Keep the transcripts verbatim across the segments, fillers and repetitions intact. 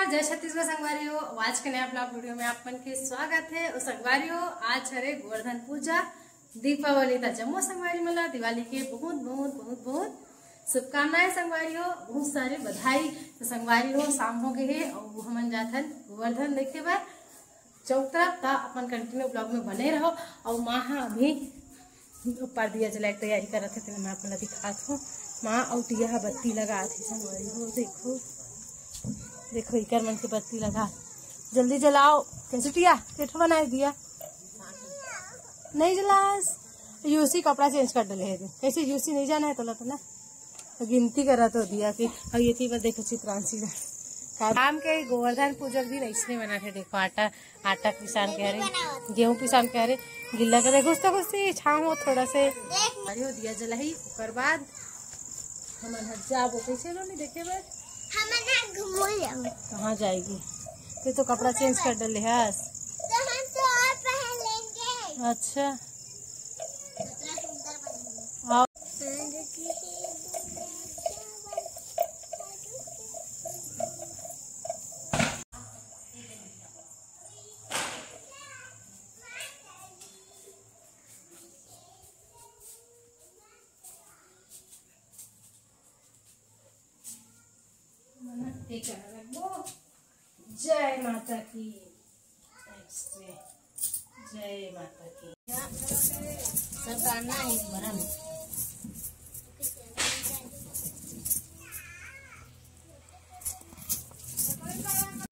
जय छत्तीसगढ़ संगवारी हो, आज के नया vlog video में आप मन के स्वागत है। और संगवारी हो, आज हरे गोवर्धन पूजा, दीपावली। त जम्मो संगवारी मन ला दिवाली के बहुत, बहुत, बहुत, बहुत शुभकामनाएं संगवारी हो, बहुत सारी बधाई। तो संगवारी हो, शाम हो गए है और हमन जाथन गोवर्धन देखे बर चौक तरफ। त अपन continue vlog में बने रहो। और माँ हा अभी ऊपर दिया जलाए के तैयारी करत हे, तेला मैं आप मन ला दिखात हूँ। माँ अउ टिया ह बत्ती लगात हे संगवारी हो, देखो, देखो इकर मन के बत्ती लगा, जल्दी जलाओ। कैसे टिया, केठो बनाए दिया? नहीं जलास। यूसी कपड़ा change कर डले हे। कैसे यूसी नहीं जाना है तोला तो ना? तो गिनती करत हो दिया कि, और ये थी बस देखो चित्रांशी ला। शाम के गोवर्धन पूजा के दिन ऐसने बना थे, देखो आटा, आटा पिसान के हरे, गेहूं पिसान के हरे, गिल्ला के देखो, उसका कुछ छाँव हो थोड़ा से। अरे हो दिया जलाही, ओकर बाद हमन ह जाबो कैसे लो नहीं देखे बर। हमन ह घूमो जाबो। कहाँ जाएगी? तू तो कपड़ा change कर डले हस। तो हम तो और पहन लेंगे। अच्छा। जय माता की। जय माता की। सब डालना है इस भरा में।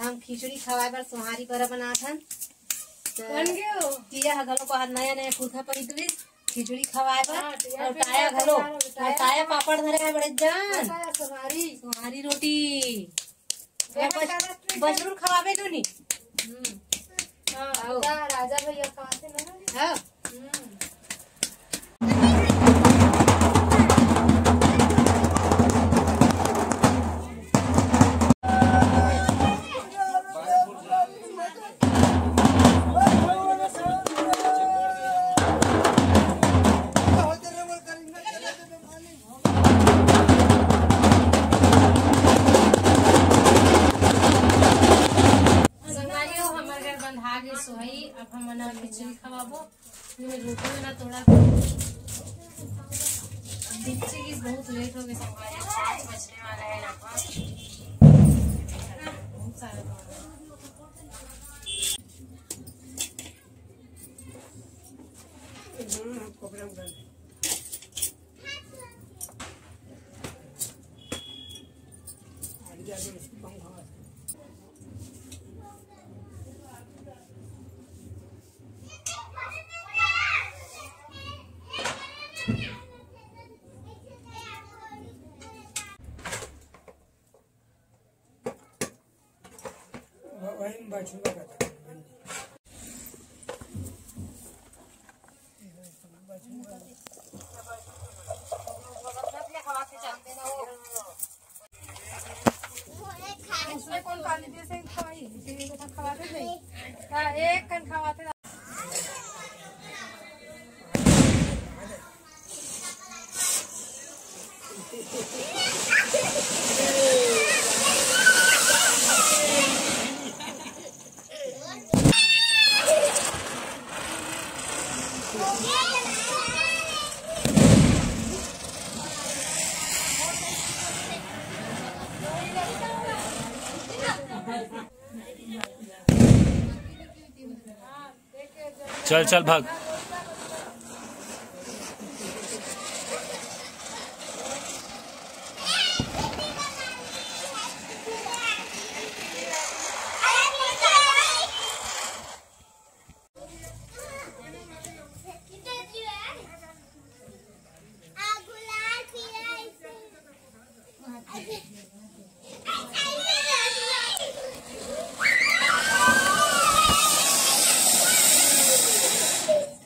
हम खिचड़ी खवाए बर सोहारी बरा बनात हन। त बन गयो। टिया ह घलो को नया नया कुर्ता पहिर दिस, खिचड़ी खवाए बर। हाँ, टिया और के ताया साथ घलो, हमारा और ताया पापड़ धरे है बड़े जान। ताया सोहारी। सोहारी रोटी। बस, बस जरूर खवाबे तू नी। हम्म। हाँ, आओ। राजा भैया कहाँ से ना? हाँ। हम्म। संगवारी हो, हमर घर बंधा गे सोहई, अब हमन ह खिचड़ी खवाबो। ये रोटी वाला तोड़ा। अब देखिए कि बहुत लेट हो गया संगवारी, पाँच बजने वाला है लगभग। बहुत सारा तोड़ा। वही में बैठूंगा कहता हूँ। उसमें कौन पानी दे से खवाई? इसीलिए तो खवाते नहीं। का एक कन खवाते। चल, चल, भाग।